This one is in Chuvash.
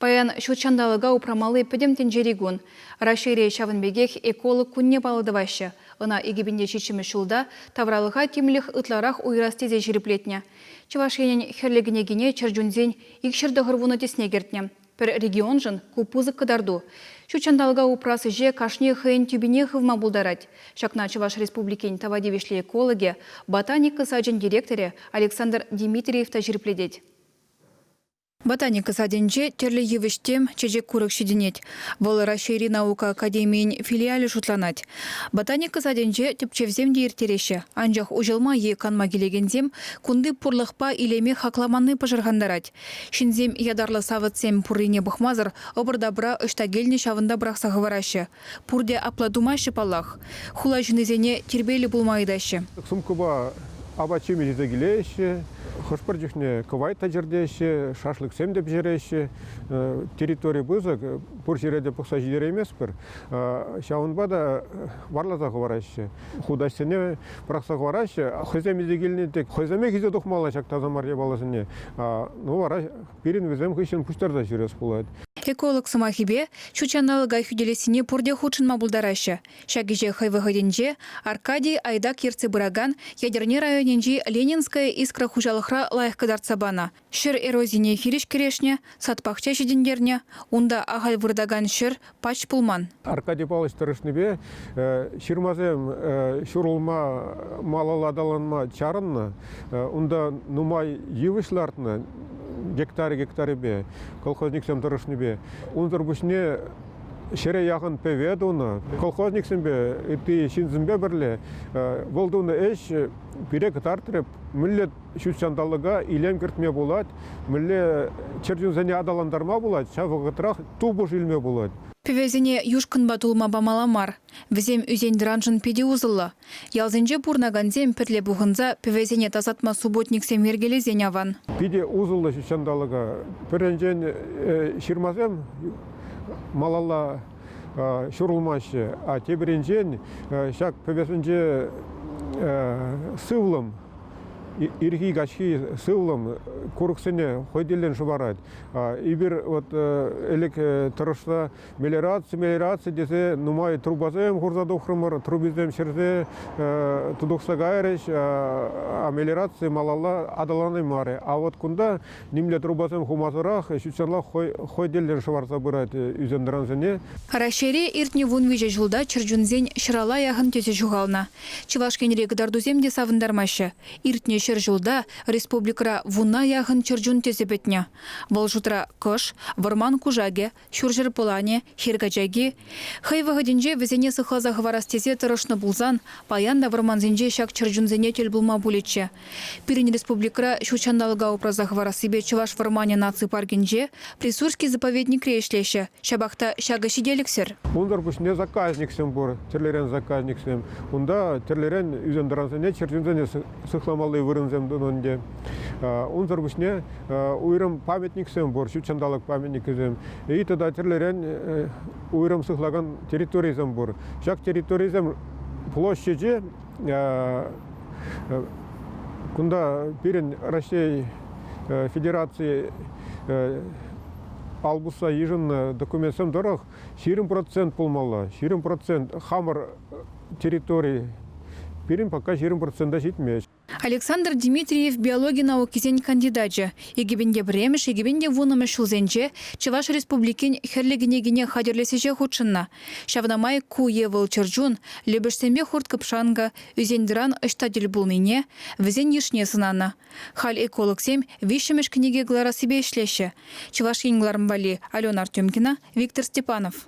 Паян ҫут ҫанталӑка упрамалли пӗтӗм тӗнчери кун. Раҫҫейре ҫавӑн пекех эколог кунне паллӑ тӑваҫҫӗ. Ӑна 2007 ҫулта тавралӑха тимлӗх ытларах уйӑрас тесе ҫирӗплетнӗ. Чӑваш Енӗн Хӗрлӗ кӗнекине чӗрчунсен 290 тӗсне кӗртнӗ. Пӗр регионшӑн ку пысӑк кӑтарту. Ҫут ҫанталӑка упрас ӗҫе кашни хӑйӗн тӳпине хывма пултарать. Ҫакна Чӑваш Республикин тава тивӗҫлӗ экологӗ, ботаника сачӗн директорӗ Александр Дмитриев та ҫирӗплетет. Ботаника садӗнче тӗрлӗ йывӑҫ-тӗм, чечек-курӑк ҫитӗнет. Вӑл Раҫҫейри наука академийӗн филиалӗ шутланать. Ботаника садӗнче тӗпчевсем те ирттереҫҫӗ. Анчах уҫӑлма е канма килекенсем кунти пурлӑхпа илеме хакламанни пӑшӑрхантарать. Ҫынсем ятарлӑ савӑтсем пуррине пӑхмасӑр ӑпӑр-тапӑра ӑҫта килнӗ ҫавӑнта пӑрахса хӑвараҫҫӗ. Пурте апла тумаҫҫӗ паллах. Хула ҫыннисене тирпейлӗ пулма ыйтаҫҫӗ. Сумкӑпа апат-ҫимӗҫ илсе килеҫҫӗ, хӑш-пӗр чухне кӑвайт та чӗртеҫҫӗ, шашлыксем те пӗҫереҫҫӗ. Территори пысӑк, пур ҫӗре те пӑхса ҫитерейместпӗр. Ҫавӑнпа та варласа хӑвараҫҫӗ. Хутаҫсене пӑрахса хӑвараҫҫӗ. Хӑйсем илсе килнӗ тӗк хӑйсемех илсе тухмалла ҫак таса мар япаласене. Ну вара пирӗн вӗсем хыҫҫӑн пуҫтарса ҫӳрес пулать. Эколог сӑмахӗпе, ҫут ҫанталӑка хӳтӗлессине пурте хутшӑнма пултараҫҫӗ. Ҫак ӗҫе хӑй вӑхӑтӗнче Аркадий Айдак ертсе пыракан Етӗрне районӗнчи Ленинская искра хуҫалӑхра лайӑх кӑтартса панӑ. Ҫӗр эрозине хирӗҫ кӗрешнӗ, сад-пахча ҫитӗнтернӗ, унта ахаль выртакан ҫӗр пач пулман. Аркадий Павлович тӑрӑшнипе ҫырмасем ҫурӑлма, малалла аталанма чарӑннӑ. Унта нумай йывӑҫ лартнӑ гектарӗ-гектарӗпе, колхозниксем тӑрӑшнипе. Унсӑр пуҫне ҫӗре яхӑн пӗве тунӑ. Колхозниксемпе, ытти ҫынсемпе пӗрле вӑл тунӑ ӗҫ пире кӑтартрӗ, мӗнле ҫут ҫанталӑка илем кӗртме пулать, мӗнле чӗрчунсене аталантарма пулать, ҫав вӑхӑтрах тупӑш илме пулать. Пӗвесене юшкӑнпа тулма памалла мар. Вӗсем ӳсен-тӑраншӑн питӗ усӑллӑ. Ялсенче пурӑнакансем пӗрле пухӑнса пӗвесене тасатма субботниксем йӗркелесен аван. Питӗ усӑллӑ ҫут ҫанталӑка. Пӗрринчен ҫырмасем малалла ҫурӑлмаҫҫӗ, а тепӗринчен ҫак пӗвесенче сывлӑм ирхи-каҫхи сывлӑм курӑксене хӑй тӗллӗн шӑварать. Эпир вот ӗлӗк тӑрӑшса мелиораци, мелиораци тесе нумай трубасем хурса тухрӑмӑр, трубисем ҫӗрсе тутӑхса кайрӗҫ, а мелиораци малалла аталанаймарӗ. А вот кунта нимле трубасем хумасӑрах ҫутҫанталӑк хӑй тӗллӗн шӑварса пырать ӳсентӑрансене. Раҫҫейре иртнӗ 13 ҫулта чӗрчунсен ҫӑрала яхӑн тӗсӗ ҫухалнӑ. Чӑваш Енри кӑтартусем те савӑнтармаҫҫӗ. Иртнӗ ҫӗр ҫулта республикӑра вунна яхӑн чӗрчун тӗсӗ пӗтнӗ. Вӑл шутра кӑш, вӑрман кушакӗ, ҫурҫӗр пӑланӗ, хир качаки. Хӑй вӑхӑтӗнче вӗсене сыхласа хӑварас тесе тӑрӑшнӑ пулсан паян та вӑрмансенче ҫак чӗрчунсене тӗл пулма пулӗччӗ. Пирӗн республикӑра ҫут ҫанталӑка упраса хӑварассипе Чӑваш вӑрманӗ наци паркӗнче, Присурский заповедникре ӗҫлеҫҫӗ. Ҫапах та ҫакӑ ҫителӗксӗр. Унсӑр пуҫне заказниксем пур, тӗрлӗрен заказниксем. Унта тӗрлӗрен ӳсентӑрансене, чӗрчунсене сыхламалли вырӑнсем тунӑ ӗнтӗ. Унсӑр пуҫне уйрӑм памятниксем пур, ҫут ҫанталӑк памятникӗсем. И тата тӗрлӗрен уйрӑм сыхлакан территорисем пур. Ҫак территорисем площачӗ кунта пирӗн Раҫҫей Федераци ал пусса йышӑннӑ документсем тӑрӑх 20% пулмалла. 20% хамӑр территори пирӗн пока 20% ҫитмест. Александр Дмитриев биологи наукисен кандидачӗ. 2001-мӗш, 2010-мӗш ҫулсенче Чӑваш Республикин Хӗрлӗ кӗнекине хатӗрлес ӗҫе хутшӑннӑ. Ҫавна май ку е вӑл чӗрчун, лӗпӗшсемпе хурт-кӑпшанкӑ, ӳсен-тӑран ӑҫта тӗл пулнине, вӗсен йышне сӑнанӑ. Халь экологсем виҫҫӗмӗш кӗнеке кӑларассипе ӗҫлеҫҫӗ. Чӑваш Ен кӑларӑм валли Алена Артемкина, Виктор Степанов.